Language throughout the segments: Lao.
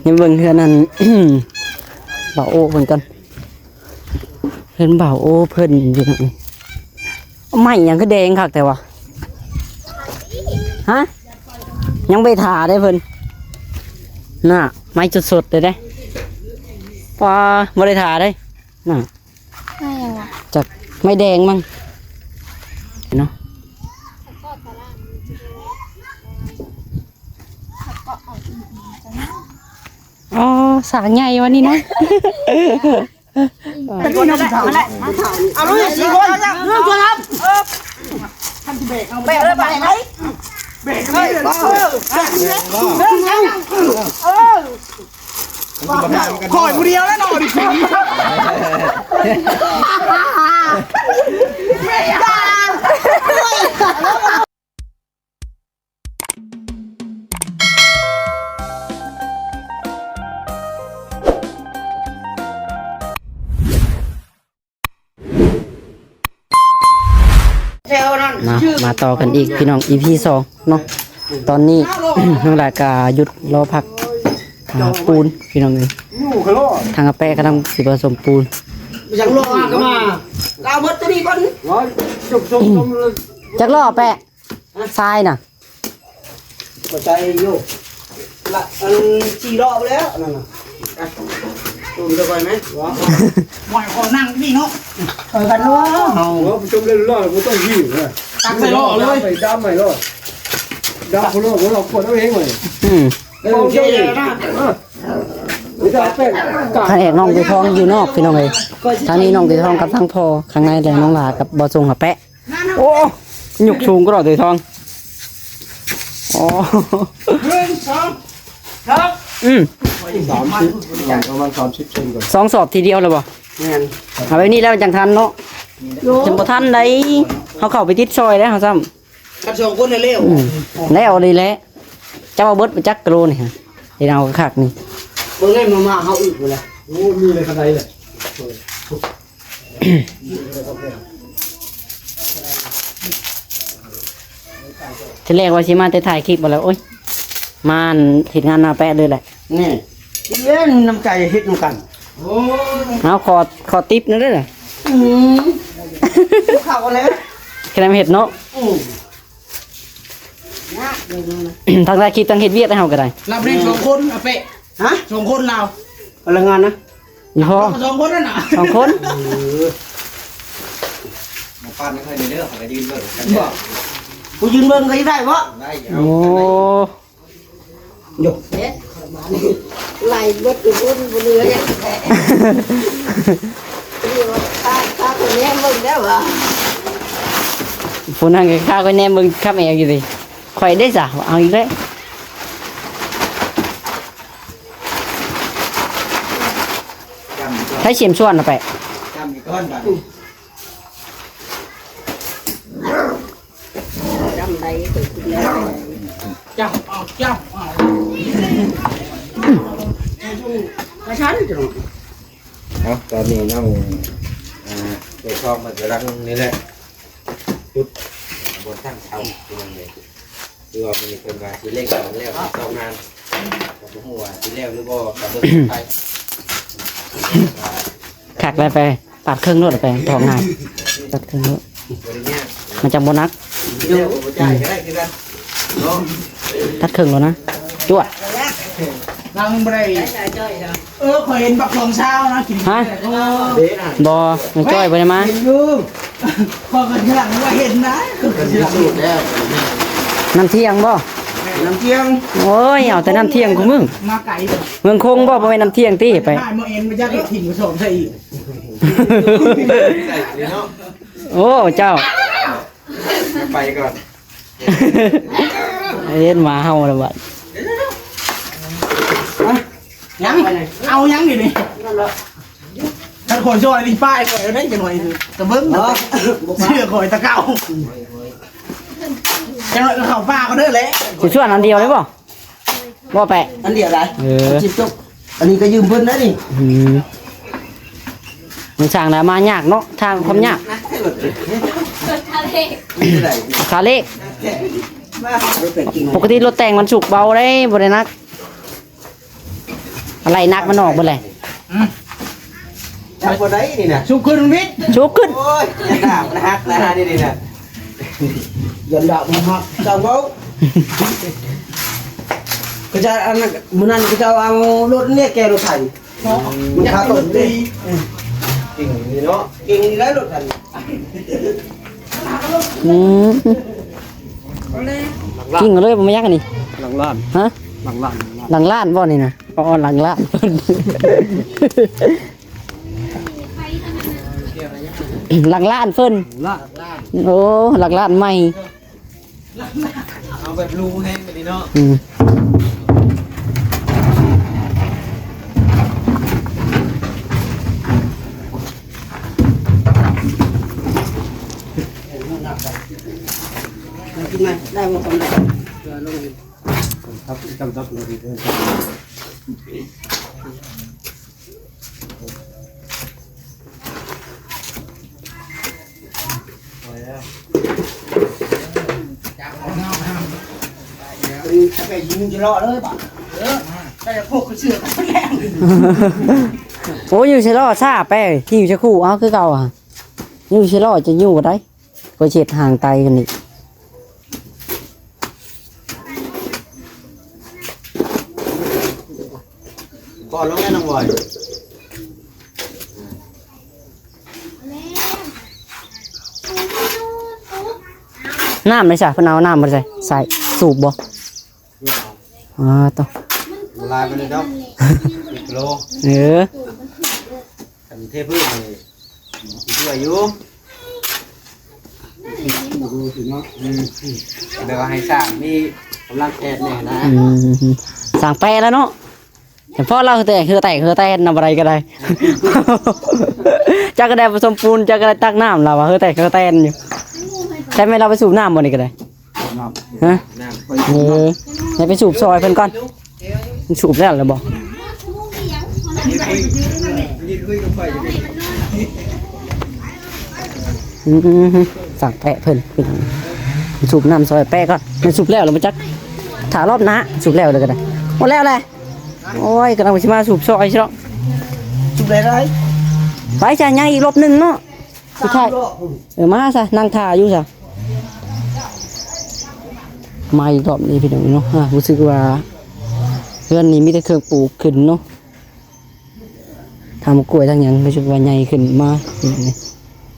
ຍັງເບິ່ງເຮືອນນັ້ນ ບ່າວໂອ້ເພິ່ນກ່ອນ ເຮືອນບ່າວໂອ້ເພິ່ນພີ່ນ້ອງ. ໄມ້ຫຍັງຄືແດງຄັກແທ້ວະ? ຮະ? ຍັງໄປຖ້າໄດ້ເພິ່ນ ນ່າ ໄມ້ສົດໆເດ້ ເດ້. ປາ ບໍ່ໄດ້ຖ້າເດ້ ນ່າ. ໄມ້ຫຍັງວະ? ຈັກ ໄມ້ແດງມັງເນາະ. ອໍ ສາກໃຫຍ່ວະນີ້ນະ. ເອົາເລີຍ ສີ່ຄົນ ເອົາເລີຍ ເອີ ແບກເລີຍ ແບກເລີຍ ເອີ ເອີ ຂ້ອຍຜູ້ດຽວແລ້ວເນາະ ນີ້. ມາ ມາຕໍ່ກັນອີກພີ່ນ້ອງ ອີພີສອງເນາະ. ຕອນນີ້ນ້ອງຫຼ້າກະຢຸດລໍພັກ ອ່າ ປູນພີ່ນ້ອງເອີຍ. ທາງອາແປະກຳລັງຊິປະສົມປູນ. ຈັກລໍ້ອາກະມາ ລາວເບິດຕົວນີ້ກ່ອນ. ຈັກລໍ້ແປະ? ຊາຍນະ ກໍໃສ່ຢູ່ລະ ອັນ ສີ່ລໍ້ແລ້ວນັ້ນນະ. ອ່ະ ຈຸ່ມຊະກ່ອນໄໝ? ບໍ່ໃຫ້ຂໍນັ່ງນີ້ເນາະ ເອີ ກັນເນາະ ເຮົາ ບໍ່ ຈຸ່ມເລີຍລໍ້ ບໍ່ຕ້ອງຫິ້ວນະ. ຕັກໃສ່ລໍ້ເລີຍ ໄປດຳໃໝ່ລໍ້ ດຳຄົນລໍ້ ບໍ່ລອກວດເອົາເອງເວີຍ. ອືມ ເອີ ໂອເຄນະ. ພະແນກນ້ອງເຕຍທອງຢູ່ນອກພີ່ນ້ອງເອີຍ. ທາງນີ້ນ້ອງເຕຍທອງກັບທາງພໍ່ ຂ້າງໃນແຫຼະນ້ອງຫຼ້າກັບບໍ່ສົ່ງຫາແປະ. ໂອ້ ຍົກສູງກວ່າເຕຍທອງ. ໂອ້ ໜຶ່ງ ສອງ ສາມ ອືມ ສາມສິບ ປະມານສາມສິບເຊັນກ່ອນ. ສອງສອບທີດຽວແລ້ວບໍ່? ແມ່ນ ເອົາແບບນີ້ແລ້ວມັນຈັ່ງທັນເນາະ. ໂດຍ ຈັ່ງບໍ່ທັນໃດ ເຮົາເຂົ້າໄປຕິດຊອຍແລ້ວເຮົາຊ້ຳ. ກັນສອງຄົນແລ້ວ ອືມ ແລ້ວນີ້ແຫຼະ. ເຈົ້າວ່າເບິດໄປຈັກກິໂລນີ້ຮະ? ເຮັດເອົາຄັກໆນີ້ ເບິ່ງໃນມາມ່າເຮົາອຶດພຸ້ນແຫຼະ. ໂອ້ ມີເລີຍຄັນໃດແຫຼະ. ທີແລກວ່າຊິມາແຕ່ຖ່າຍຄລິບບໍ່ແລ້ວ ໂອ້ຍ ມາເຮັດງານນາແປະເລີຍແຫຼະ. ນີ້ ເອີ ນ້ຳໃຈເຮັດນຳກັນ. ເອົາ ຂໍ ຂໍຕິບແດ່ເດີ. ອືມ ເຂົ້າແລ້ວ ແຄ່ເຮັດເນາະ. ອືມ ທັງຖ່າຍຄລິບທັງເຮັດວຽກໃຫ້ເຮົາກໍໄດ້. ລາວເປັນສອງຄົນອາເປະ. ຮະ? ສອງຄົນລາວ ພະນັກງານນະ. ອີ່ພໍ່ ສອງຄົນນັ້ນນະ ສອງຄົນ. ເອີ ມາປັ້ນໃຫ້ເດີ ຂ້ອຍກໍຢືນເບິ່ງ. ບໍ່ ກູຢືນເບິ່ງກໍໄດ້ບໍ່? ໄດ້. ໂອ້ ໂຍ ເດັດ ຂ້ອຍມານີ້ ໄລ່ເບິດທຸກຄົນ ບໍ່ເຫຼືອຫຍັງແທ້. ຂ້າ ຂ້າກໍແນມເບິ່ງແລ້ວວ່າ ຜູ້ນັ້ນກໍຂ້າກໍແນມເບິ່ງຄຳແອວຢູ່ຕິ. ຂ້ອຍເດ້ສະ ເອົາອີກແລ້ວ. ໃຫ້ຊິມສ່ວນເອົາໄປ ຈຳອີກກ່ອນບາດນີ້. ຈຳໄດ້ ຂ້ອຍກິນແລ້ວ. ຈຳເອົາ ຈຳເອົາ. ເອົາ ຕອນນີ້ນ້ອງ ອ່າ ເຈົ້າຂອງມັນກຳລັງນີ້ແຫຼະ ຈຸດບົນຕັ້ງເຕົາພີ່ນ້ອງເອີຍ. ຄືວ່າມື້ນີ້ເພິ່ນວ່າຊິເລັ່ງເອົາແລ້ວເຕົາງານ ກໍບໍ່ຮູ້ວ່າຊິແລ້ວຫຼືບໍ່ ກໍເບິ່ງໄປ. ຄັກແລ້ວໄປ ປາດເຄິ່ງໂລດ ໄປຖອກງ່າຍ ຕັດເຄິ່ງໂລດ ບໍ່ໄດ້ຍາກ ມັນຈັ່ງບໍ່ໜັກ. ແລ້ວບໍ່ຈ່າຍກໍໄດ້ຄືກັນເນາະ ຕັດເຄິ່ງໂລດນະ ຈວດ. ນາງບໍ່ໄດ້ ເອີ ຂ້ອຍເຫັນບັກສອງຊາວນະ ກິນ. ຮະ? ໂອ້ ບໍ່ ນ້ອງຈ້ອຍບໍ່ໄດ້ມາ. ເຫັນຢູ່ ຂ້ອຍກໍທີຫຼັງວ່າເຫັນນະ ເພິ່ນພິສູດແລ້ວ ນ້ຳທ່ຽງບໍ່? ນ້ຳທ່ຽງ. ໂອ້ຍ ເອົາແຕ່ນ້ຳທ່ຽງຂອງມຶງ ມາໄກ ເມືອງຄົງບໍ່? ບໍ່ແມ່ນນ້ຳທ່ຽງຕິ ໄປ ມາເອັນມາຈັກເຮັດຖິ່ນກະສອບໃສ່ອີກ. ໂອ້ ເຈົ້າ ໄປກ່ອນ. ເຫັນໝາເຫົ່າແລ້ວບັດ. ຫຍັງ? ເອົາຫຍັງຢູ່ນີ້? ຄັນຂ້ອຍຊ່ອຍນີ້ ປ້າຍຂ້ອຍເອົາໄດ້ຈັກໜ່ອຍ ຕະເບິ່ງ ເຊື່ອຂ້ອຍຕະເກົ່າ. ຈັກໜ່ອຍກໍເຂົ້າປ່າກໍເດີແຫຼະ. ຊິຊວນອັນດຽວເລີຍບໍ່? ບໍ່ແປະ ອັນດຽວໄດ້. ເອີ ຊິຈົບ ອັນນີ້ກໍຢືມເພິ່ນໄດ້ນີ້. ອືມ ມັນສ້າງແລ້ວມາຍາກເນາະ ທາງຄວາມຍາກ. ຄ່າເລກ ຄ່າເລກ. ປົກກະຕິລົດແຕ່ງມັນສຸກເບົາເດ້ ບໍ່ໄດ້ໜັກ. ອາໄລໜັກມັນອອກເບິດແຫຼະ. ອືມ ຈັບບໍ່ໄດ້ນີ້ນະ ຊຸກຂຶ້ນ ມັນມິດ ຊຸກຂຶ້ນ. ໂອ້ຍ ຢ່າດາບມັນຫັກນະ ນີ້ນະ ຢ່າດາບມັນຫັກ ຈັ່ງເວົ້າ. ເຂົາເຈົ້າ ອັນນັ້ນ ມື້ນັ້ນເຂົາເຈົ້າເອົາລົດນີ້ແກ່ລົດໄຖເນາະ ມັນຄາຕົກເດ້. ເກັ່ງນີ້ເນາະ ເກັ່ງນີ້ໄດ໋ລົດໄຖ. ອືມ ກິ້ງເລີຍບໍ່ແມ່ນຫຍັງອັນນີ້ ຫຼັງລ້ານ ຮະ ຫຼັງລ້ານ ຫຼັງລ້ານບໍ່ນີ້ນະ? ອໍ ຫຼັງລ້ານເພິ່ນ ຫຼັງລ້ານເພິ່ນ ຫຼັງລ້ານ ໂອ້ ຫຼັງລ້ານໃໝ່. ເອົາແບບຫຼູແຮງໄປນີ້ເນາະ. ອືມ ກິນໄດ້ບໍ່? ເອົາລົງ ໄປຍິງຈະເລາະເລີຍບາດ ເອີ ໄປພວກເສືອ ໂອ້ຍ ຢູ່ຊະເລາະຊ້າແປ ທີ່ຢູ່ຊະຄູ່ ເອົາຄືເກົ່າ ຢູ່ຊະເລາະຈະຢູ່ບໍ່ໄດ້. ເພິ່ນເຮັດຫ່າງໄກກັນນີ້ ບໍ່ລົງແມ່ນ້ອງບອຍ. ນ້ຳໄດ້ຊະ ເພິ່ນເອົານ້ຳມາໃສ່ ໃສ່ສູບບໍ່? ອໍ ໂຕ ບໍ່ຫຼາຍປານໃດດອກ ສິບກິໂລ. ເອີ ຄັນເທພື້ນນີ້ ຊ່ວຍຢູ່ ອືມ ແບບວ່າໃຫ້ສ້າງມີກຳລັງແຂນແດ່ນະ. ອືມ ສ້າງແປະແລ້ວເນາະ ແຕ່ພໍລາວແຕກ ເຮືອແຕກເຮືອແຕນນຳ ບໍ່ໄດ້ກໍໄດ້ ຈັກກະໄດ້ປະສົມປູນ ຈັກກະໄດ້ຕັກນ້ຳ ລາວວ່າເຮືອແຕກເຮືອແຕນຢູ່. ໃຊ່ແມ່ນລາວໄປສູບນ້ຳບໍ່ນີ້ກໍໄດ້? ຮະ? ເອີ ໃຫ້ໄປສູບຊ່ອຍເພິ່ນກ່ອນ. ມັນສູບແລ້ວຫຼືບໍ່? ອືມ ສ້າງແປະເພິ່ນ ເພິ່ນສູບນ້ຳຊ່ອຍແປະກ່ອນ. ມັນສູບແລ້ວຫຼືບໍ່ຈັກ ຖ້າລອບໜ້າສູບແລ້ວເລີຍກໍໄດ້. ໝົດແລ້ວແຫຼະ. ໂອ້ຍ ກຳລັງຊິມາສູບຊ່ອຍຊິເນາະ. ສູບໄດ້ຫຼາຍ ໄປຊະ ຍັງອີກລອບໜຶ່ງເນາະ. ສຸດທ້າຍ ເອີ ມາຊະ ນັ່ງຖ້າຢູ່ຊະ. ມາອີກຮອບນີ້ພີ່ນ້ອງເນາະ ອາ ຮູ້ສຶກວ່າເຮືອນນີ້ມີແຕ່ເຄື່ອງປູກຂຶ້ນເນາະ ທັງໝາກກ້ວຍທັງຫຍັງ ຮູ້ສຶກວ່າໃຫຍ່ຂຶ້ນມາ.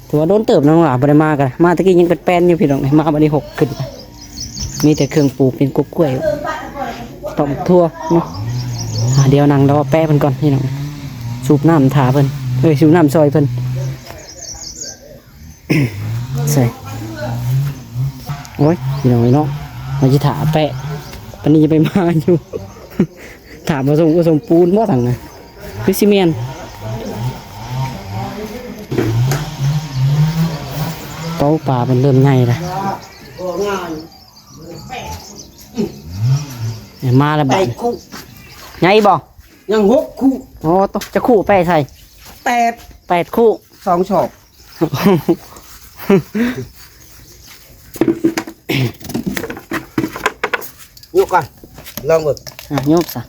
ຖືວ່າດົນເຕີບເນາະ ບໍ່ໄດ້ມາກໍ ມາແຕ່ກີ້ຍັງແປນໆຢູ່ພີ່ນ້ອງ ມາບັດນີ້ຫົກຂຶ້ນ ມີແຕ່ເຄື່ອງປູກເປັນກົກກ້ວຍ ຕ້ອມທົ່ວເນາະ. ອາ ດຽວນັ່ງລໍແປະເພິ່ນກ່ອນພີ່ນ້ອງ ສູບນ້ຳຖ້າເພິ່ນ ເອີຍ ສູບນ້ຳຊ່ອຍເພິ່ນ. ໃສ່ ໂອ້ຍ ພີ່ນ້ອງເອີຍເນາະ ວ່າຊິຖ້າແປະ ປານນີ້ຈະໄປມາຢູ່ ຖ້າບໍ່ສົ່ງ ບໍ່ສົ່ງປູນບໍ່ທັງນະ ຄືຊິແມ່ນ. ເປົາ ປາເພິ່ນເລີ່ມໃຫຍ່ລະ ມາແລ້ວບາດນີ້. ໃຫຍ່ບໍ່? ຍັງຫົກຄູ່. ອໍ ໂຕ ຈັກຄູ່ແປະໃສ່? ແປດ ແປດຄູ່ ສອງສອບ. ຍົກກ່ອນ ລອງເບິ່ງ ອ່ະ ຍົກຊະ.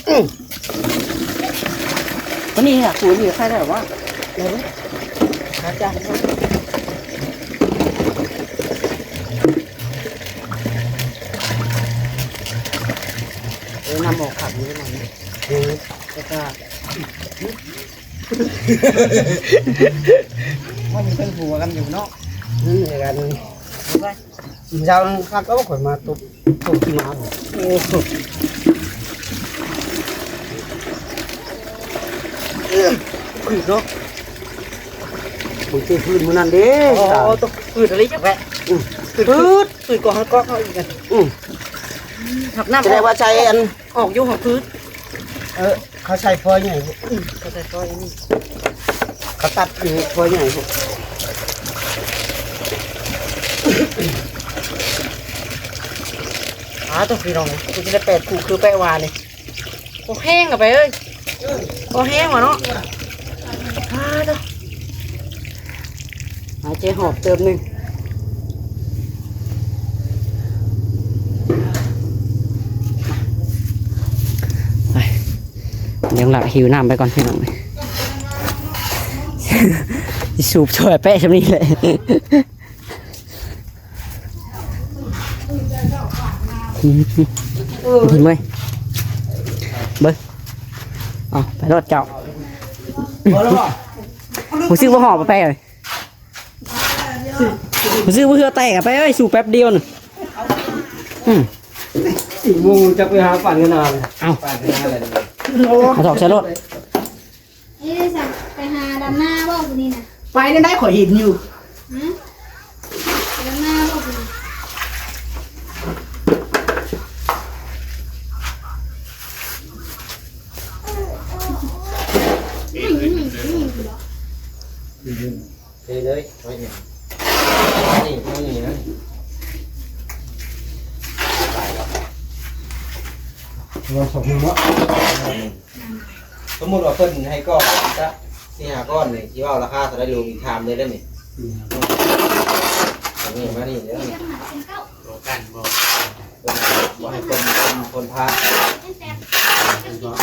ອືມ ຕົວນີ້ນະ ຂູດນີ້ໃສ່ໄດ້ບໍ່? ເອີ ອາຈານ ເອີ ນ້ຳອອກຄັກຢູ່ນຳ. ເອີ ແລ້ວກໍ ມັນເປັນຫົວກັນຢູ່ເນາະ ນີ້ກັນ ເອົາໄປ ເຊົ້າຄັກ ເອົາຂ້ອຍມາຕົບ ຕົບຂີ້ໝາ. ໂອ້ ເອີ ຂືດເນາະ ບາງທີຂືດມື້ນັ້ນເດ້. ອໍ ໂຕຂືດອີ່ຫຼີຈັກແຫຼະ. ອືມ ຂືດ ຂືດ ຂືດກໍຫາກໍເຮົາອີກ. ອືມ ຮັບນ້ຳ ສະແດງວ່າໃສ່ອັນ ອອກຢູ່ຫອກພື້ນ. ເອີ ເຂົາໃສ່ຟອຍໃຫຍ່ພຸ້ນ ອືມ ເຂົາໃສ່ຟອຍອັນນີ້ ເຂົາຕັດຢູ່ຟອຍໃຫຍ່ພຸ້ນ. ອາ ໂຕ ພີ່ນ້ອງ ກູຊິໄດ້ແປດຄູ່ຄືແປະວານີ້. ໂອ້ ແຮງເອົາໄປເອີຍ ໂອ້ ແຮງວ່າເນາະ. ອາ ໂຕ ຫາຍໃຈຫອບເຕີບໜຶ່ງ ໄປ ຍັງລະຫິວນ້ຳໄປກ່ອນພີ່ນ້ອງ ຊິສູບຊ່ວຍແປະຊ່ຳນີ້ແຫຼະ. ເອີ ເບິ່ງ ເອົາໄປໂລດເຈົ້າ. ບໍ່ລະບໍ່? ຮູ້ສຶກບໍ່ຫອບບໍ່ແປະເອີຍ? ຮູ້ສຶກວ່າເຫື່ອແຕກອະ ໄປເອີຍ ສູບແປັບດຽວນະ. ອືມ ສີ່ໂມງຈັກໄປຫາປັ່ນກັນນານ. ເອົ້າ ປັ່ນກັນນານເລີຍ. ເອົາຖອກໃສ່ໂລດ. ເອີ ໄປຫາດຳນາບໍ່ມື້ນີ້ນະ? ໄປນັ້ນໄດ້ ຂ້ອຍເຫັນຢູ່. ຫື? ໄປດຳນາບໍ່ມື້ນີ້? ເທເລີຍ ໄວ້ນີ້ ນີ້ ນີ້ນະ. ລອງສອງມືເນາະ. ສົມມຸດວ່າເພິ່ນໃຫ້ກ້ອນຈັກສີ່ຫ້າກ້ອນນີ້ ຊິເວົ້າລາຄາເທົ່າໃດ ລຸງຖາມເລີຍເດີ້ນີ້. ອືມ ນີ້ມານີ້ເດີ້ນີ້. ບໍ່ກັນບໍ່? ເພິ່ນບໍ່ໃຫ້ຄົນ ຄົນ ຄົນພາ ເພິ່ນວ່າ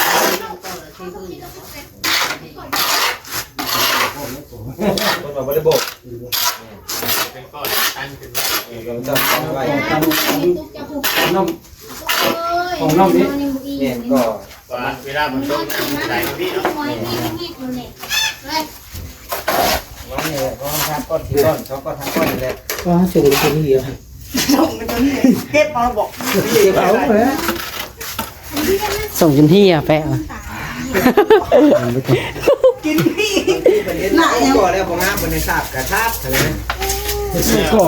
ບໍ່ໄດ້ໂບກ. ເປັນກ້ອນຕັ້ງຂຶ້ນໄວ້ ເອີ ກໍຕັ້ງໄວ້. ນ້ຳ ຂອງນ້ຳນີ້ ແມ່ນກໍ ວ່າເວລາຝົນຕົກນ້ຳມັນໄຫຼມາພີ້ເນາະ. ແມ່ນ ວາງນີ້ແຫຼະ ປະມານສາມກ້ອນ ສີ່ກ້ອນ ສອງກ້ອນ ສາມກ້ອນນີ້ແຫຼະ. ວ່າສົ່ງໄປຕົວນີ້ ເກັບເອົາບໍ່? ເກັບເອົາແຫຼະ. ສົ່ງຈົນເຫ່ຍແປະ ກິນພີ້ ກິນພີ້. ບາງທີເພິ່ນເຮັດ ໜ້າ ແລ້ວບໍ່ງາມ ເພິ່ນໃຫ້ສາບກະສາບເທົ່ານັ້ນ. ໂອ້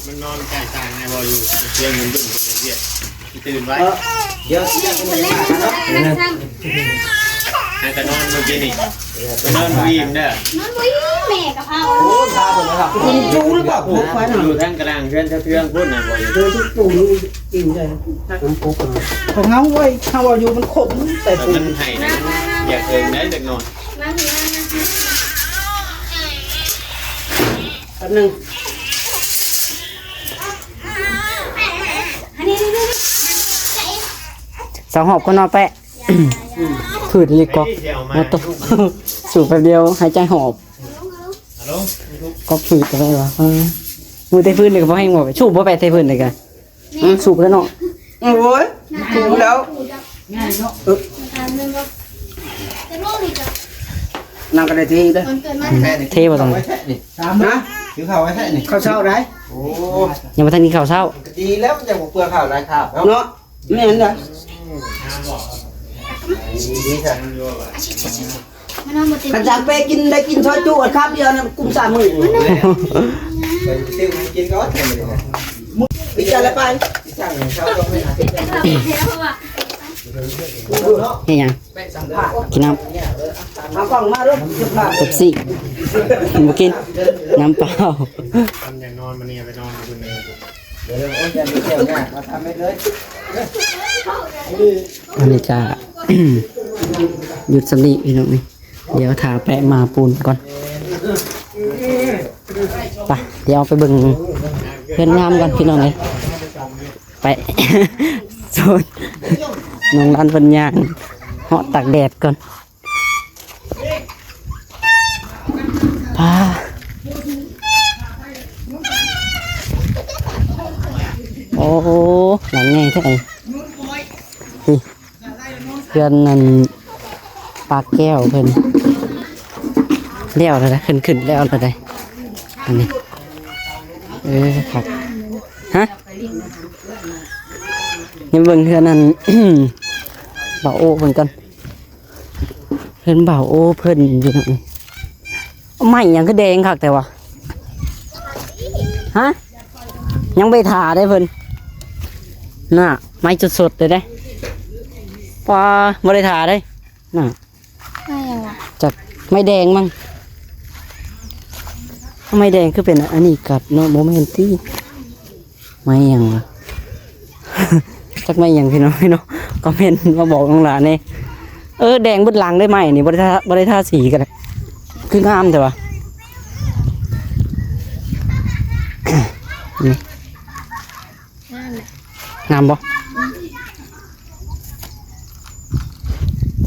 ມັນນອນໃກ້ຕ່າງແນ່ບໍ່ຢູ່ ສຽງມັນດຶງເປັນວຽກ. ຕື່ນໄວ້ ເອີ ດຽວຊິເລີຍເນາະ. ໃຫ້ກະນອນມື້ກີ້ນີ້ ນອນບໍ່ອີ່ມເດີ້ ນອນບໍ່ອີ່ມ. ແມ່ກະພາ ໂອ້ ພາເພິ່ນມາ ຢູ່ທາງກະລາງເຮືອນສະເທືອງພຸ້ນນະ. ບໍ່ຢູ່ ຂອງເຮົາເວີ້ຍ ເຮົາເວົ້າຢູ່ມັນຄົມ ແຕ່ ມັນໃຫ້ນະ ຢາກເອີງໄດ້ຈັກໜ້ອຍ. ແປັບໜຶ່ງ ເຊົາຫອບກ່ອນເນາະແປະ. ຝືດອີ່ຫຼີກອກ ມາໂຕ ສູບແປັບດຽວຫາຍໃຈຫອບ ກອກຝືດໄປວ່າ. ເອີ ມື້ເທພື້ນນີ້ກະບໍ່ແຮງບໍ່ ສູບບໍ່ແປະ ເທພື້ນນີ້ກະ ອືມ ສູບແລ້ວເນາະ. ໂອ້ຍ ສູບແລ້ວ ເອີ ນາງກະໄດ້ເທເດີ້. ເທບໍ່ຕ້ອງ ໄວ້ແທະນີ້ ຮະ ຖືເຂົ້າໄວ້ແທະນີ້ ເຂົ້າເຊົ້າໄດ໋. ໂອ້ ຍັງບໍ່ທັນກິນເຂົ້າເຊົ້າ ກະດີແລ້ວ ມັນຈັ່ງບໍ່ເປືອງເຂົ້າຫຼາຍຄາບເນາະ. ເນາະ ແມ່ນເດີ້. ຄັນຈາງເປກິນ ໄດ້ກິນຊອຍຈຸອັນຄາບດຽວນະ ກຸມສາມມື້. ໄປຊື້ມາກິນກ່ອນ ອີກຈັ່ງລະໄປ ອີກຈັ່ງເຊົ້າກໍໄປຫາ ເຮັດຫຍັງ? ກິນນ້ຳ ເອົາກ້ອງມາເດີ້ ເປັບຊີ ບໍ່ກິນ ນ້ຳເປົ່າ. ມັນຢາກນອນ ມັນນີ້ໄປນອນຢູ່ເພິ່ນເລີຍ. ອັນນີ້ກະ ຢຸດສ່ຳນີ້ພີ່ນ້ອງເອີຍ ດຽວຖ້າແປະມາປູນກ່ອນ. ໄປ ດຽວໄປເບິ່ງເຮືອນງາມກ່ອນພີ່ນ້ອງເອີຍ. ໄປ ໂຊນ ນ້ອງລັນເພິ່ນຍ່າງເຫາະຕາກແດດກ່ອນ. ປ້າ ໂອ້ ຫຼັງໃຫຍ່ແທ້ ນີ້ ເຮືອນນັ້ນ ປາກແກ້ວເພິ່ນ ແລ້ວແລ້ວ ຂຶ້ນ ຂຶ້ນແລ້ວແລ້ວໄດ໋ ອັນນີ້. ເອີ ຄັກ ຮະ ຍັງເບິ່ງເຮືອນນັ້ນ ບ່າວໂອ້ເພິ່ນກ່ອນ. ເພິ່ນ ບ່າວໂອ້ເພິ່ນຢູ່ນະ. ໄມ້ຫຍັງຄືແດງຄັກແທ້ວະ? ຮະ? ຍັງບໍ່ໄດ້ທາເດ້ເພິ່ນ ນະ ໄມ້ສົດໆເລີຍເດ້. ປາ ບໍ່ໄດ້ທາເດ້ ນະ. ໄມ້ຫຍັງວະ? ຈັກ ໄມ້ແດງມັງ. ໄມ້ແດງຄືເປັນອັນນີ້ກັດເນາະ ບໍ່ແມ່ນຕິ? ໄມ້ຫຍັງວະ? ຈັກໄມ້ຫຍັງພີ່ນ້ອງເນາະ ຄອມເມັນມາບອກນ້ອງຫຼານແດ່. ເອີ ແດງເບິດຫຼັງເດ້ໄມ້ນີ້ ບໍ່ໄດ້ທາ ບໍ່ໄດ້ທາສີກໍໄດ້ ຄືງາມແທ້ວະ. ນີ້ ງາມແຫຼະ ງາມບໍ່? ອືມ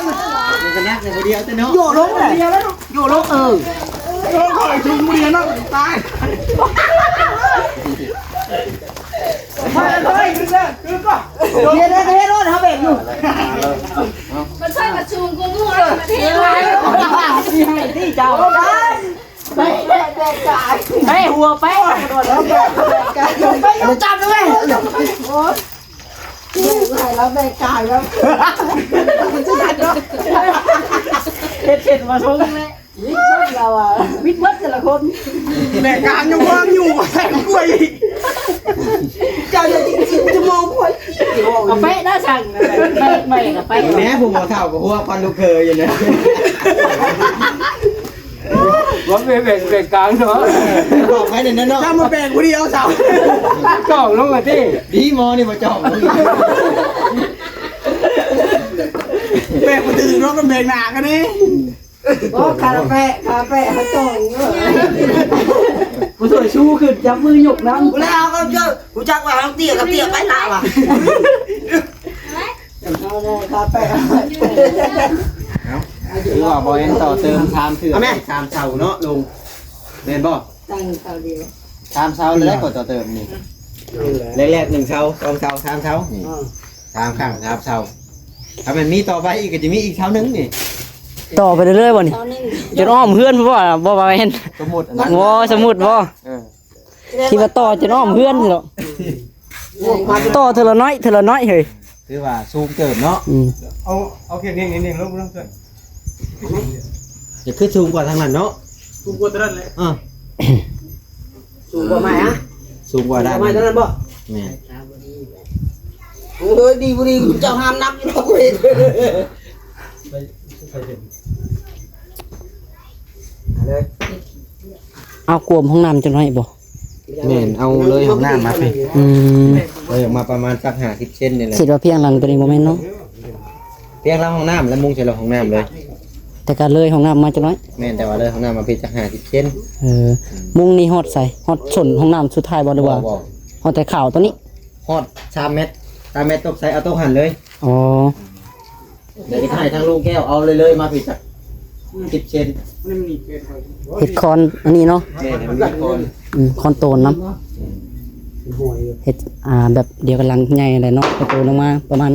ມັນກໍໜັກແຕ່ຜູ້ດຽວເດ້ເນາະ ໂຍກລົງແຫຼະ ໂຍກລົງ ເອີ ໂຍກຂ້ອຍຊຸງຜູ້ດຽວເນາະ ຕາຍ. ເຮັດ ເຮັດ ເຮັດໂລດ ເຮົາເບກຢູ່. ມັນໃສ່ມາສູງກວ່າໝູ່ ເຮັດຫຼາຍ. ຊິໃຫ້ຕິເຈົ້າ. ໄປແບກກາຍ ໄປຫົວໄປ ແບກກາຍ ຈັບເລີຍ. ໂອ້ຍ ໃຫ້ລາວແບກກາຍແລ້ວ ເຮັດເສັດມາສົ່ງແລ້ວ. ວິດເບິດລາວອະ ວິດເບິດແຕ່ລະຄົນ. ແບກການຍັງວາງຢູ່ ແບກກ້ວຍອີກ. ເຈົ້າຢ່າຈິງໆ ຈະມອງຂ້ອຍ. ເອົາໄປນະ ຊ່າງ ໄປ ໄປ ໄປ ແມ່ຜູ້ບໍ່ເຖົ້າກໍຫົວຄວັນລູກເຂີຍຢູ່ນະ. ວ່າແມ່ແບກ ແບກການເນາະ ບອກໃຫ້ແນ່ເນາະ. ຖ້າມາແບກຜູ້ດຽວເຖົ້າ ຈອກລົງມາຕິ. ດີໝໍນີ້ບໍ່ຈອກ ແບກບໍ່ຖືກເນາະ ກໍແບກໜ້າກັນເດ້. ໂອ້ ຄາລາແປະ ຄາລາແປະ ເຮົາຈ່ອຍເນາະ. ຜູ້ຊ່ວຍຊູຂຶ້ນ ຈັບມືຍົກນຳ. ຜູ້ແລ້ວເຂົາເຈົ້າຮູ້ຈັກວ່າເຮົາເຕ້ຍກໍເຕ້ຍໄປລະວ່າ. ເອົາແລ້ວ ຄາລາແປະ. ເອົ້າ ຄືວ່າບໍ່ແມ່ນຕໍ່ເຕີມສາມເທື່ອ ເອົາແມ່ ສາມເສົາເນາະລຸງ ແມ່ນບໍ່? ຕັ້ງເສົາດຽວ ສາມເສົາແລ້ວກໍຕໍ່ເຕີມນີ້. ແລກໆ ໜຶ່ງເສົາ ສອງເສົາ ສາມເສົານີ້. ເອີ ສາມຄັ້ງ ສາມເສົາ. ຖ້າແມ່ນມີຕໍ່ໄປອີກ ກໍຈະມີອີກເສົາໜຶ່ງນີ້. ຕໍ່ໄປເລື້ອຍໆ ບໍ່ນີ້? ເສົາໜຶ່ງ ຈົນອ້ອມເຮືອນພຸ້ນບໍ່? ບໍ່ວ່າແມ່ນ ສົມມຸດນະ ບໍ່ ສົມມຸດບໍ່? ເອີ ຄິດວ່າຕໍ່ຈົນອ້ອມເຮືອນເນາະ. ຕໍ່ເທື່ອລະໜ້ອຍ ເທື່ອລະໜ້ອຍເຮີ້ຍ. ຖືວ່າສູງເຕີບເນາະ. ອືມ ເອົາ ເອົາຂຽງນີ້ ນີ້ລົງ ລົງເຕີບ. ຈະຄືສູງກວ່າທາງນັ້ນເນາະ. ສູງກວ່າທາງນັ້ນແຫຼະ. ເອີ ສູງກວ່າໄມ້ຫະ? ສູງກວ່າດ້ານ ສູງກວ່າໄມ້ດ້ານນັ້ນບໍ່? ແມ່ນ. ໂອ້ຍ ດີບໍ່ດີ ເຈົ້າຫ້າມນັບຢູ່ດອກເວີຍ. ເອົາກວມຫ້ອງນ້ຳຈັກໜ້ອຍບໍ່? ແມ່ນ ເອົາເລີຍຫ້ອງນ້ຳມາພີ້. ອືມ ເລີຍອອກມາປະມານສັກຫ້າສິບເຊັນນີ້ແຫຼະ. ຄິດວ່າພຽງຫຼັງໂຕນີ້ບໍ່ແມ່ນເນາະ? ພຽງຫຼັງຫ້ອງນ້ຳ ແລ້ວມຸງໃສ່ຫຼັງຫ້ອງນ້ຳເລີຍ. ແຕ່ກໍເລີຍຫ້ອງນ້ຳມາຈັກໜ້ອຍ. ແມ່ນ ແຕ່ວ່າເລີຍຫ້ອງນ້ຳມາພີ້ຈັກຫ້າສິບເຊັນ. ເອີ ມຸງນີ້ຮອດໃສ? ຮອດສົ້ນຫ້ອງນ້ຳສຸດທ້າຍບໍ່ ຫຼືວ່າ? ບໍ່ ບໍ່ ຮອດແຕ່ຂາວໂຕນີ້? ຮອດສາມແມັດ ສາມແມັດຕົກໃສ່ ເອົາຕົກຫັ້ນເລີຍ. ອໍ ດຽວຊິໃຫ້ທາງລຸງແກ້ວເອົາເລີຍໆມາພີ້ຈັກສິບເຊັນ. ເຮັດຄອນອັນນີ້ເນາະ. ແມ່ນ ເຮັດຄອນ. ອືມ ຄອນໂຕນນຳ. ເຮັດ ອ່າ ແບບດຽວກັນຫຼັງໃຫຍ່ແຫຼະເນາະ. ຄອນໂຕນລົງມາປະມານ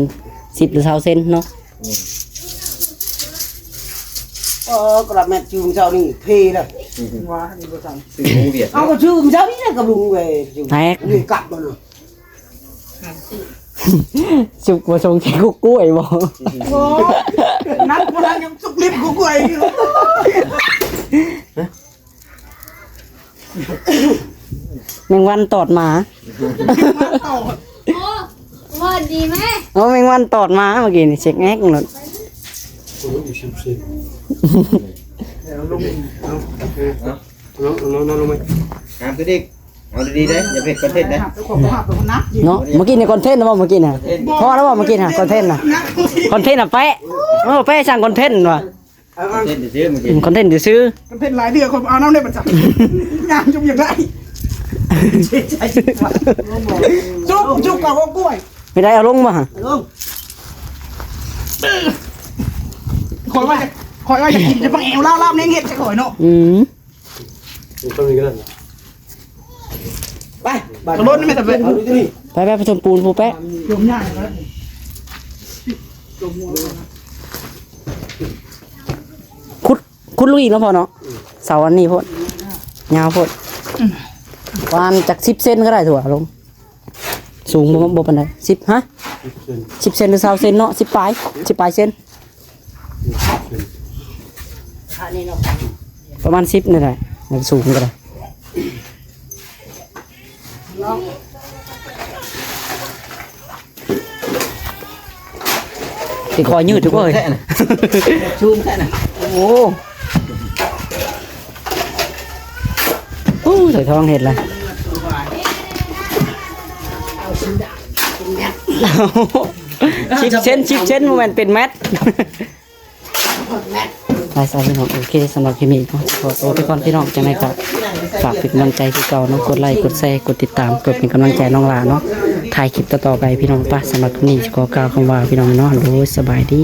ສິບຫຼືຊາວເຊັນເນາະ. ເອີ ກະລະແມັດຈຸງເຈົ້ານີ້ເພເດີ. ວ່ານີ້ບໍ່ທັນ ເອົາກໍຈື່ເຈົ້ານີ້ແຫຼະກັບລຸງເວີຍ. ແຕກ ນີ້ກັບບໍ່ເນາະ. ສຸກບໍ່ຊົງກິນກຸກກ້ວຍບໍ່? ໂອ້ ນັກບໍ່ທັນຍັງສຸກລິບກຸກກ້ວຍຢູ່. ແມງວັນຕອດໝາ. ໂອ້ ວ່າດີແມ່. ໂອ້ ແມງວັນຕອດໝາເມື່ອກີ້ນີ້ ເຊັກແອກໂລດ. ເອົາລົງ ເອົາ ເອົາ ເອົາ ເອົາ ເອົາລົງໄປ. ຫາມຂຶ້ນອີກ. ເອົາດີໆເດ້ ຢ່າເຮັດຄອນເທັນເດ້. ເນາະ ເມື່ອກີ້ນີ້ຄອນເທັນນະບໍ່ ເມື່ອກີ້ນະ? ພໍແລ້ວບໍ່ ເມື່ອກີ້ນະ ຄອນເທັນນະ? ຄອນເທັນນະແປະ. ເອີ ແປະສ້າງຄອນເທັນວ່າ. ຄອນເທັນຊື່ໆ ເມື່ອກີ້ ອືມ ຄອນເທັນຊື່ໆ. ຄອນເທັນຫຼາຍເທື່ອ ຂ້ອຍບໍ່ເອົານຳເດ້ບັດ ຍ່າງຈຸ່ມຢາກໄດ້. ຈຸກ ຈຸກເອົາກ້ວຍ ໄມ່ໄດ້ເອົາລົງບໍ່ຫະ? ລົງ. ຂ້ອຍວ່າ ຂ້ອຍວ່າຢາກກິນຈະບັກແອວລາວ ລາວແນງເຮັດໃສ່ຂ້ອຍເນາະ. ອືມ. ໄປ ບາດ ເອົາລົດນີ້ແມ່ນຕະເວັນ ໄປ ໄປປະສົມປູນພຸ້ນແປະ. ຂຸດ ຂຸດລົງອີກເນາະພໍ່ເນາະ. ເສົາອັນນີ້ໂພດ ຍາວໂພດ. ປະມານຈັກສິບເຊັນກໍໄດ້ ຖົ່ວລົງ. ສູງບໍ່ ບໍ່ປານໃດ ສິບ ຮະ? ສິບເຊັນ ສິບເຊັນຫຼືຊາວເຊັນເນາະ ສິບປາຍ ສິບປາຍເຊັນ. ປະມານສິບນີ້ແຫຼະ ມັນສູງກໍໄດ້. ຊິຄ່ອຍຍືດຢູ່ເວີຍ. ສູງແທ້ນະ. ໂອ້ ໂອ້ ໃສ່ທ້ອງເຮັດລະ. ສິບເຊັນ ສິບເຊັນ ບໍ່ແມ່ນເປັນແມັດ. ໄປຊະພີ່ນ້ອງ ໂອເຄ ສຳລັບຄລິບນີ້ເນາະ ຂໍໂຕໄປກ່ອນພີ່ນ້ອງ ຈັ່ງໃດກໍຝາກເປັນກຳລັງໃຈຄືເກົ່າເນາະ ກົດໄລ ກົດແຊ ກົດຕິດຕາມ ເພື່ອເປັນກຳລັງໃຈນ້ອງຫຼ້າເນາະ ຖ່າຍຄລິບຕໍ່ໆໄປພີ່ນ້ອງ. ໄປ ສຳລັບຄລິບນີ້ຂໍກ່າວຄຳວ່າພີ່ນ້ອງເນາະ ໂດຍ ສະບາຍດີ.